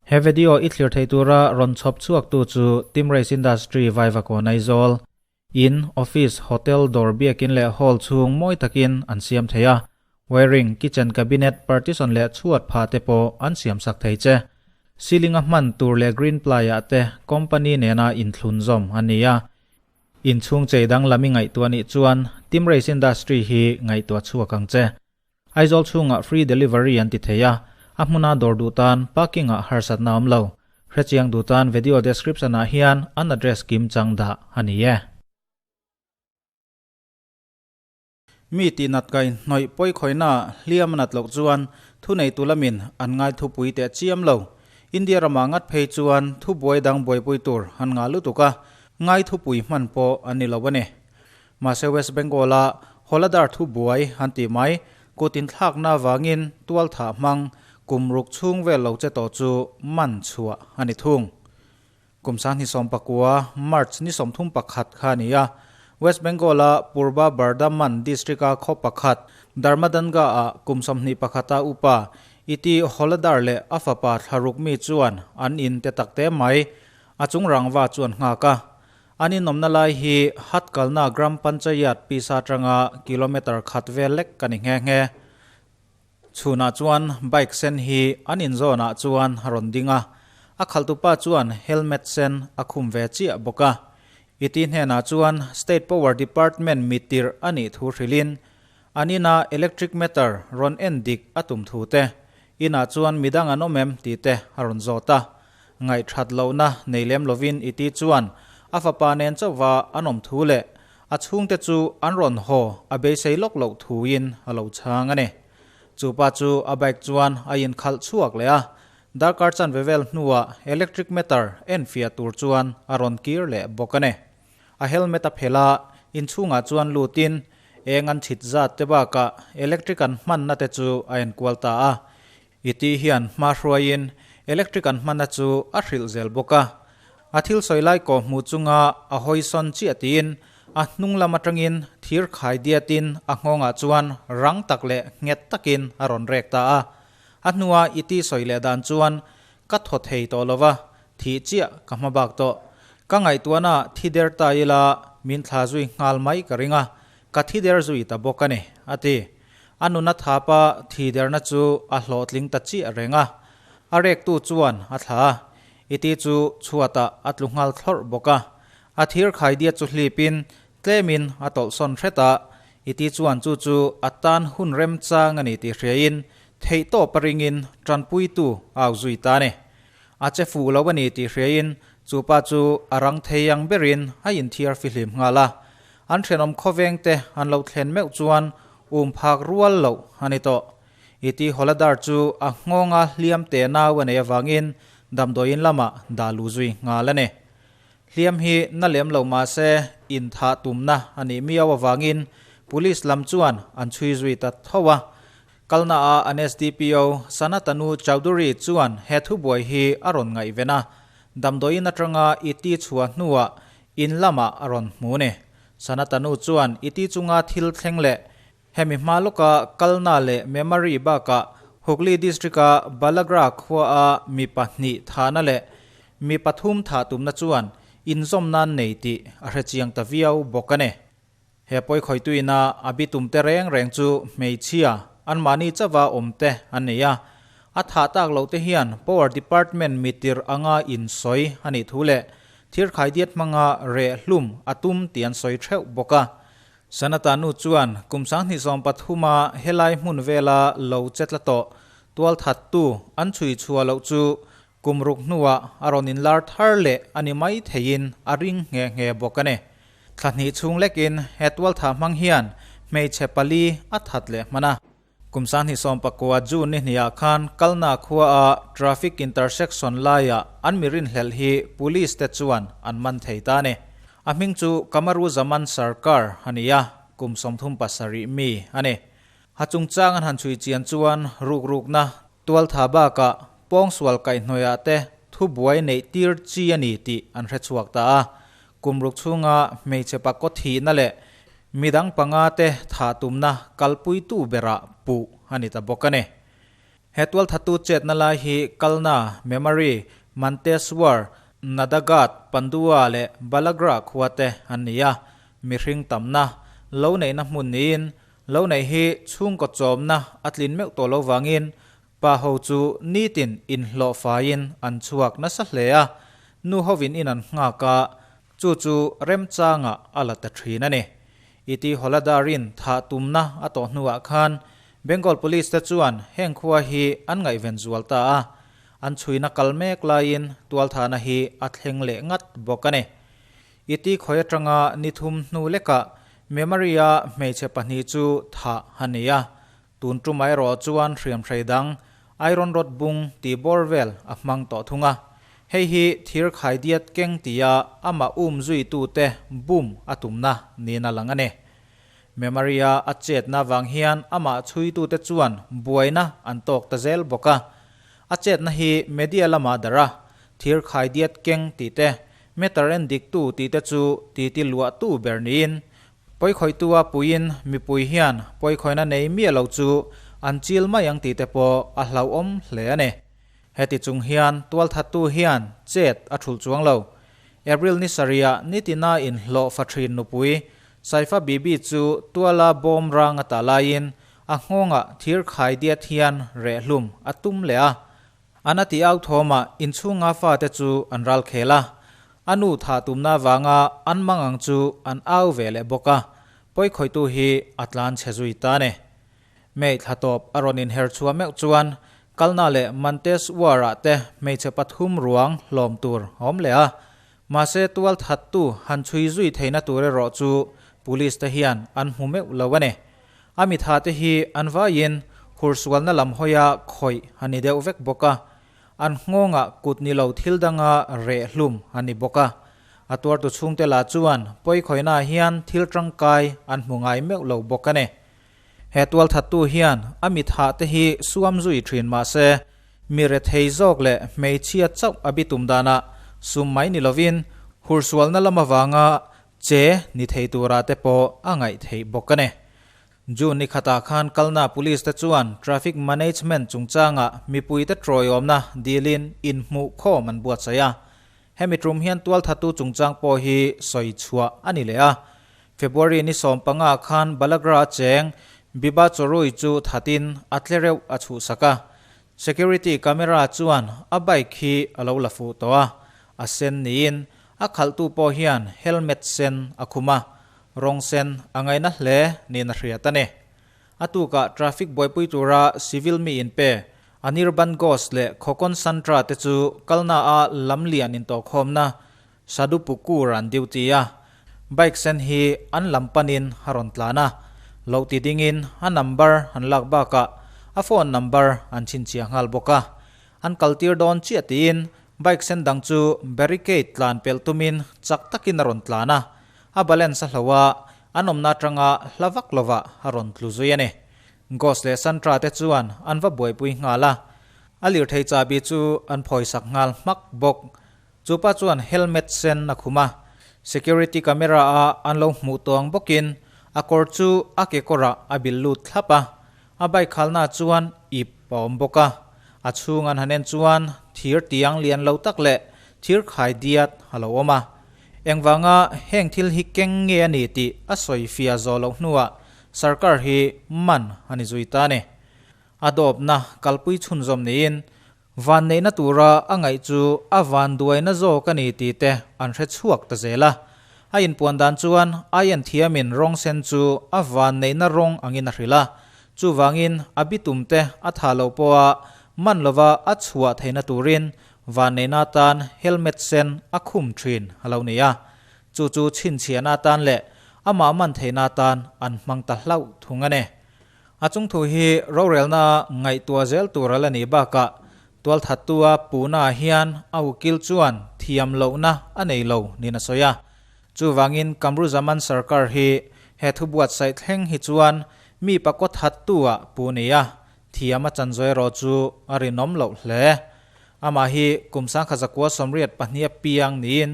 He video i thlir thei tura rawn chhawp chhuak tu chu Team Race Industry Vaivakawn Aizawl In, Office, Hotel, dawr biakin leh Hall chhung mawi takin an siam thei a, Wiring, Kitchen Cabinet, Partition leh chhuat phah te pawh an siam sak thei che. Ceiling a hman tur leh Green Ply ah te Company nena inthlun zawm a ni a. Inchhung chei danglam i ngaihtuah nih chuan Team Race Industry hi ngaihtuah chhuak ang che. Aizawl chhungah free delivery an ti thei a, a hmuna dawr duh tan parking ah harsatna awm lo. Hrechiang duh tan video description ah hian an address kim chang dah a ni e. Mi tih nat kai hnawih pawi khawihna ah hliam a nat loh chuan thuneitu lamin an ngai thupui teh chiam lo. India ramah ngat phei chuan thubuai dang buaipui tur an ngah lutuk a, ngai thupui hman pawh an ni lo a ni. Mahse West Bengal-a Holadar thu buai an tih mai, kut inthlakna avangin tual thah hmang kum ruk chhung vel lo che tawh chu man chhuah a ni thung. Kum 2019 March ni 31 kha a ni a, West Bengal-a Purba Bardhaman district-a khaw pakhat Dharmadanga-ah kum 21-a upa Iti Holadar leh a fapa thlaruk mi chuan an in te takte mai a chung rangva chu an nghak a. An inawmna lai hi Hatkalna Gram Panchayat pisa atanga kilometre khat vel lek ka ni nghe nghe. Chhunah chuan bike sen hi an inzawnah chuan a rawn ding a, a khalhtupa chuan helmet sen a khum ve chiah bawk a. Iti hnenah chuan State Power Department mitirh a nih thu hrilhin an ina electric meter rawn en dik a tum thu te, inah chuan midang an awm em tih te a rawn zawt a. Ngaihthat lohna nei lem lovin Iti chuan a fapa nen chauhva an awm thu leh a chhungte chu an rawn haw a beisei lawk loh thuin a lo chhang a ni. Chu pa chu a bike chuan a inkhalh chhuak leh a, darkar chanve vel hnuah electric meter enfiah tur chuan a rawn kir leh bawk a ni. A helmet a phelh a, inchhungah chuan lutin eng an chhit zat te bakah electric an hmanna te chu a enkual ta a. Iti hian hma hruaiin electric an hmanna chu a hrilh zel bawk a. A thil sawi lai kawh hmuh chunga a hawi sawn chiah tiin a hnung lam atangin thir khai diatin a nghawngah chuan rang tak leh nghet takin a rawn rek ta a. A hnua Iti sawi leh dan chuan ka thaw thei tawh lo va, thih chiah ka hma bak tawh. Ka ngaihtuahna thi der ta ila min thla zui nghal mai ka ring a, ka thi der zui ta bawk a ni, a ti. A nuna thapa thi derna chu a hlawhtling ta chiah reng a, a rektu chuan a thla a, iti chu chhuatah a tlu nghal thlawrh bawk a. A thir khaidiat chu hlipin tlemin a tawlhsawn hret a, iti chuan chu chu a tan hun remchang a ni tih hriain theihtawp a ringin tanpuitu a au zui ta a ni. A che fuh lo a ni tih hriain chu pa chu a rang thei ang berin a inthiar fihlim nghal a. An thenawm khawveng te an lo thlen meuh chuan um phak rual loh a ni tawh. Iti Holadar chu a nghawnga hliam te nau a nei avangin damdawiin lamah dah luh zui nghal a ni. Hliam hi na lem lo mahse inthah tumna a nih miau avangin Police lam chuan an chhui zui ta tho a. Kalna a an SDPO Sanatanu Chowdhury chuan he thubuai hi a rawn ngaihven a. Damdawiin atanga iti chhuah hnuah In lamah a rawn hmu ni. Sanatanu chuan iti chunga thil thleng leh hemi hma lawka Kalna leh Memari bakah Hooghly District-a Balagra khuaa mi pahnih thahna leh mi pathum thah tumna chuan inzawm nan nei tih a hre chiang ta viau bawk a ni. He pawikhawituina a bitumte reng reng chu hmeichhia anmahni chauha awmte an ni a, a thah tak lohte hian Power Department mitir anga insawi a nih thu leh thirkhaidiat hmanga reh hlum a tum tih an sawi theuh bawk a. Sanata nu chuan kum 2013-a helai hmun vela lo che tla tawh tualthattu an chhui chhuah loh chu kum ruk hnuah a rawn inlar thar leh a ni mai theiin a ring nghe nghe bawk a ni. Thla hnih chhung lekin he tualthah hmang hian hmeichhe pali a that leh hman a. Kum 2019 June ni hniah khan Kalna khuaa traffic intersection laiah an mi rinhlelh hi police te chuan an man thei ta a ni. A hming chu Kamaru Zaman Sarkar a ni a, kum 37 mi a ni. Ha chungchang an han chhui chian chuan rukrukna tualtha bakah pawngsual kaihhnawihah te thubuai neih tir chi a ni tih an hrechhuak ta a. Kum ruk chhunga hmeichhe pakkaw thihna leh midang panga te thah tumna kalpuitu berah puh a ni ta bawk a ni. He tualthatu chetna lai hi Kalna, Memari, Manteswar, Nadagat, Pandua leh Balagra khua te an ni a. Mihring tamna, lo neihna hmun niin lo neih hi chhungkaw chawmna a tlin meuh tawh lo vangin pa ho chu nitin inhlawh faiin an chhuak nasa hle a, nu hovin in an nghak a, chu chu remchangah a la ta thin a ni. Iti Holadarin thah tumna a tawh hnuah khan Bengal Police te chuan heng khua hi an ngaihven zual ta a, an chhuina kal mek laiin tualthahna hi a thleng leh ngat bawk a ni. Iti khawi atanga ni thum hnu lekah Memory-a hmeichhe pahnih chu thah a ni a, tun tum erawh chuan hriamhrei dang iron rod bung tih bawr vel a hmang tawh thung a. Hei hi thir khaidiat keng tia amah um zuitute bum a tumna niin a lang a ni. Memory-a a chetna vang hian amah chhuitute chuan buaina an tawk ta zel bawk a. A chetna hi media lamah darh a, thir khaidiat keng tih te, meter en diktu tih te chu titi luahtu ber niin pawikhawihtua puiin mipui hian pawikhawihna nei miah lo chu an chil mai ang tih te pawh a hlauhawm hle a ni. Heti chung hian tualthattu hian chet a thulh chuang lo. April ni sarihah nitina inhlawh fa thin nupui Saifa Bibi chu tuala bawm rang a tah laiin a nghawngah thir khai diat hian rehhlum a tum leh a. An a ti au thawmah inchhunga fate chu an ral khel a. A nu thah tumna avanga an mang ang chu an au ve leh bawk a. Pawikhawihtu hi a tlan chhe zui ta a ni. May thla tawp a rawn inher chhuah meuh chuan Kalna leh Manteswar-ah te hmeichhe pathum ruang hlawm tur a awm leh a. Mahse tual thattu han chhui zui theihna tur erawh chu Police te hian an hmu meuh lo a ni. A mitha te hi an vaiin hursualna lam hawia khawih a ni deuh vek bawk a. An nghawngah kut ni lo thil danga reh hlum a ni bawk a. A tuartu chhungte lah chuan pawikhawihnaah hian thil tangkai an hmu ngai meuh lo bawk a ni. He tualthattu hian a mithah te hi suam zui thin mah se, mi rethei zawk leh hmeichhia chauh a bitum danah sum mai ni lovin hursualna lam avanga che ni thei turah te pawh a ngaih theih bawk a ni. June ni khatah khan kalna Police te chuan Traffic Management chungchangah mipuite tawiawmna dilin inhmuh khawm an buatsaih a. Hemi tum hian tualthattu chungchang pawh hi sawi chhuah a ni leh a. February ni 15 khan Balagra cheng Biba Chorui chu thatin a tle reuh a chhuhsak a. Security camera chuan a bike hi a lo la fuh tawh a, a sen niin a khalhtu pawh hian helmet sen a khum a, rawng sen a ngaina hle niin a hriat a ni. A tukah traffic buaipui tura civil mi inpe Anirban Ghosh leh Khokon Santra te chu kalna a lamlian intawhkhawmna Sadupukur an duty a, bike sen hi an lam panin a rawn tlan a, loh ti dingin a number an lak bakah a phone number an chhinchhiah nghal bawk a, an kaltir dawn chiah tiin bike sen dang chu barricade tlan pelh tumin chak takin a rawn tlan a, a balance a hloh a, an awmna atanga hla vak lovah a rawn tlu zui a ni. Ghosh leh Santra te chuan an va buaipui nghal a, a lirthei chahbi chu an phawisak nghal hmak bawk. Chupa chuan helmet sen a khum a, security camera a an lo hmuh tawng bawkin a kawr chu a kekawrah a bil lut thlap a, a bike khalna chuan ip a awm bawk a, a chhung an han en chuan thir tiang lian lo tak leh thir khai diat a lo awm a. Engvanga heng thil hi keng nge a ni tih a sawi fia zawh loh hnuah sarkar hi man a ni zui ta a ni. A dawpna kalpui chhunzawm niin Vanneihna tura a ngaih chu a vanduaina zawk a ni tih te an hre chhuak ta zel a. A inpuan dan chuan Ayan thiamin rawng sen chu a vanneihna rawng angin a hrilh a. Chuvangin a bitum te a tha lo pawha man lova a chhuah theihna turin vanneihna atan helmet sen a khum thin a lo ni a. Chu chu chhinchhiahna atan leh amah man theihna atan an hmang ta hlauh thung a ni. A chung thu hi rorelna ngaihtuah zel tur a la nih bakah tualthattua puhnaah hian a ukil chuan thiam lohna a nei lo niin a sawi a. Chuvangin Kamruzaman Sarkar hi he thu buatsaih thleng hi chuan mi pakua thattua puh ni a, thiam a chanzawi erawh chu a rinawm loh hle. Amah hi kum 1982 a piang niin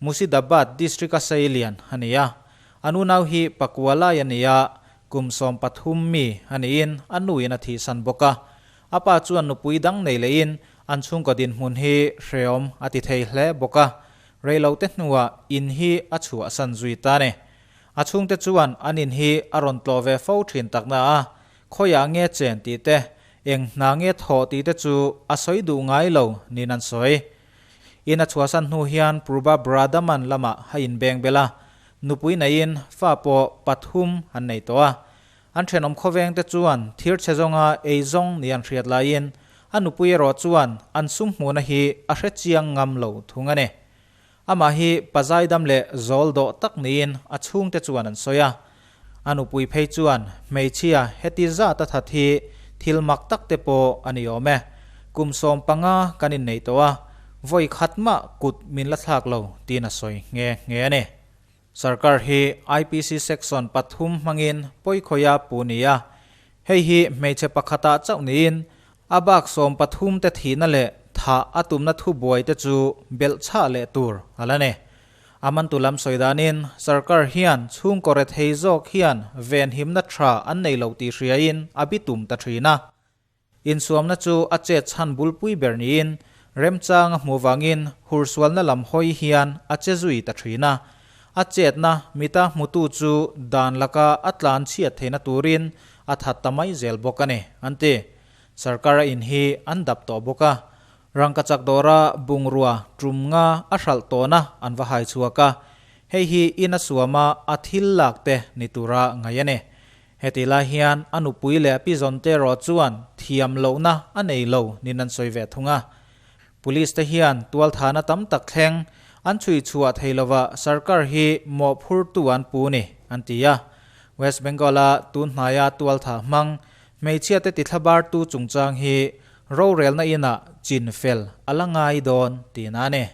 Murshidabad district-a seilian a ni a. An unau hi pakua lai a ni a, Kum 13 mi a niin a nuin a thihsan bawk a. A pa chuan nupui dang nei lehin an chhungkaw dinhmun hi hreawm a ti thei hle bawk a, reilote hnuah in hi a chhuahsan zui ta a ni. A chhungte chuan an in hi a rawn tlawh ve fo thin takna a, khawiah nge chen tih te, eng hna nge thawh tih te chu a sawi duh ngai lo niin an sawi. In a chhuahsan hnu hian Purba Bradaman lamah a inbeng bel a, nupui neiin fa pawh pathum an nei tawh a. An thenawm khawvengte chuan thir chhe zawnga ei zawng ni an hriat laiin a nupui erawh chuan an sum hmuhna hi a hre chiang ngam lo thung a ni. Amah hi pazaidam leh zawl dawh tak niin a chhungte chuan an sawi a. A nupui phei chuan hmeichhia heti zat a that hi thil mak tak te pawh a ni awm e. Kum 15 kan inneih tawh a, vawi khat mah kut min la thlak lo tiin a sawi nghe nghe a ni. Sarkar hi IPC Section pathum hmangin pawikhawia pu ni a, hei hi hmeichhe pakhatah chauh niin a bak 13 te thihna leh thah a tumna thubuai te chu belh chhah leh tur a la ni. A mantu lam sawi danin sarkar hian chhungkaw rethei zawk hian venhimna tha an nei lo tih hriain a bitum ta thin a. Insuamna chu a chet chhan bulpui ber niin remchang a hmuh vangin hursualna lam hawi hian a che zui ta thin a. A chetna mita hmutu chu dan laka a tlan chhiat theihna turin a that ta mai zel bawk a ni, an ti. Sarkar a in hi an dap tawh bawk a. Rangkachak dawra bungrua tum nga a hralh tawna an va hai chhuak a. Hei hi in a suama a thil lak te ni tura ngaih a ni. Heti lai hian a nupui leh a pi zawnte erawh chuan thiam lohna a nei lo niin an sawi ve thung a. Police te hian tualthahna tam tak thleng an chhui chhuah thei lova sarkar hi mawhphurtu an pu ni an ti a. West Bengal-a tun hnaia tualthah hmang hmeichhia te tithlabartu chungchang hi rorelna inah chin fel a la ngai dawn tihna a ni.